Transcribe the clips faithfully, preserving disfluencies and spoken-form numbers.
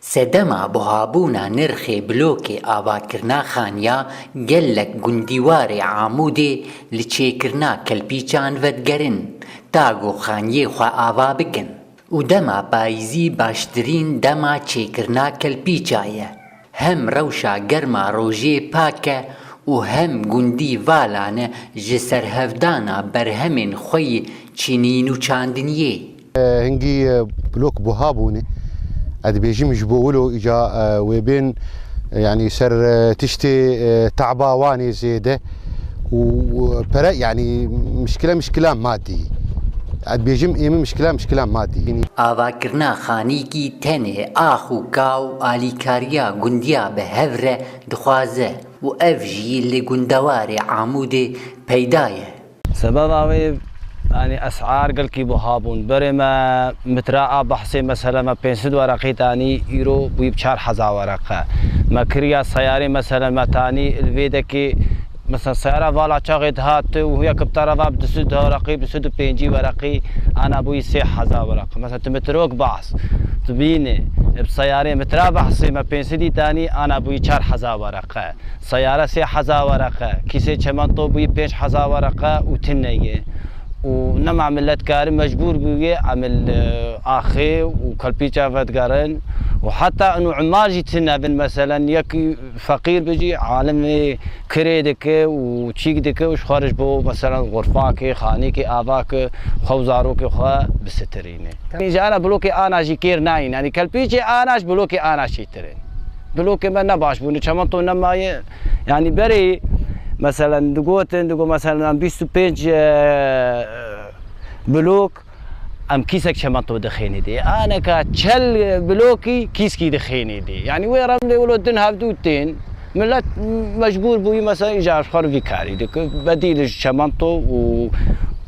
Sedema buhabûna nirxê blokê avakirina xaniya gelek gundîwarê Amûdê li çêkirina kelpîçan vedigerin, ta ku xaniyê xwe ava bikin. Û dema payîzî baştirîn dema çêkirina kelpîça ye. Hem rewşa germa rojê pak e û hem gundî vala ne ji serhevdana berhemên xwe yî çînîn û çandiniyê. Hingî, e, blok buha bûne. Ez dibêjim ji bo wilo îca, e, wê bên, e, yanî ser, e, tiştê, e, taba wan ê zêde û, e, pere, yanî mişkile, mişkila madî. Ez dibêjim ê min mişkila, mişkila madî. Yanî avakirina xanîkî tenê ax û ka û alîkariya gundiya bi hev re dixwaze û ev jî li gundewarê Amûdê peyda ye. Sebeba wê, yanî esar gelkî buha bûn. Berê me mitra a behsê mesela me pênc sed wereqî tanî, îro bûyî bi çar hezar wereqe. Me kiriya seyarê mesela me tanî li vê dekê, mesela seyara vala çaxê dihat û huya kiptara va bi du sed wereqî, bi du sed û pêncî wereqî, ana bûyî sê hezar wereqe. Mesela tu mitrok behs, tu bînî, bi seyarê mitra behsê me pênc sedî tanî, ana bûyî çar hezar wereqe. Seyare sê hezar wereqe, kîsê çimento bûyî pênc hezar wereqe û tune ye. Û nema millet karî mecbûr bûye em li, e, axê û kelpîça vedigerin. Û heta inu imar jî tune bin, meselen, yek feqîr bijî, alimê kirê dike û çîk dike û ji xwe re ji bo, meselen, xurfakê, xanîkê, avakê xwe û zarokê xwe bisitirîne. Ji ana blokê ana jî kêr nayîn. Yanî kelpîçê ana ji blokê ana çêtir in. Blokê me ne baş bûne, çimento nemaye. Yanî berê, meselen, digotin, digo, meselen, em bîst û pênc, e, blok, em kîsek çimento dixêne dê. Aneka çel blokî kîskî dixêne dê. Yanî wê remlê wilo din hevdû tên, millet mecbûr bûyî, mesela, îcar xwe vî karî dike. Bedîl ji çimento û,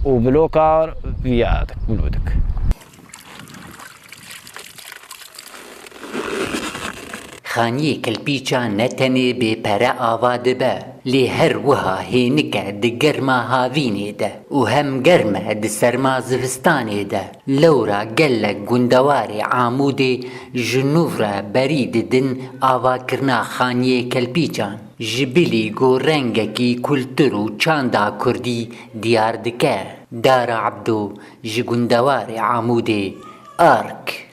û bloka viya dik, wilo dik. Xaniyê Kilpîça ne tenê bê pere ava dibe, lê her wiha hênik e di germa havînê de û hem germ e di serma zivistanê de. Lewra gelek gundewarê Amûdê ji nû re berî didin avakirina Xaniyê Kelpîçan, ji bilî ku rengekî kultur û çanda kurdî diyar dike. Dara Ebdo ji gundewarê Amûdê, Ark.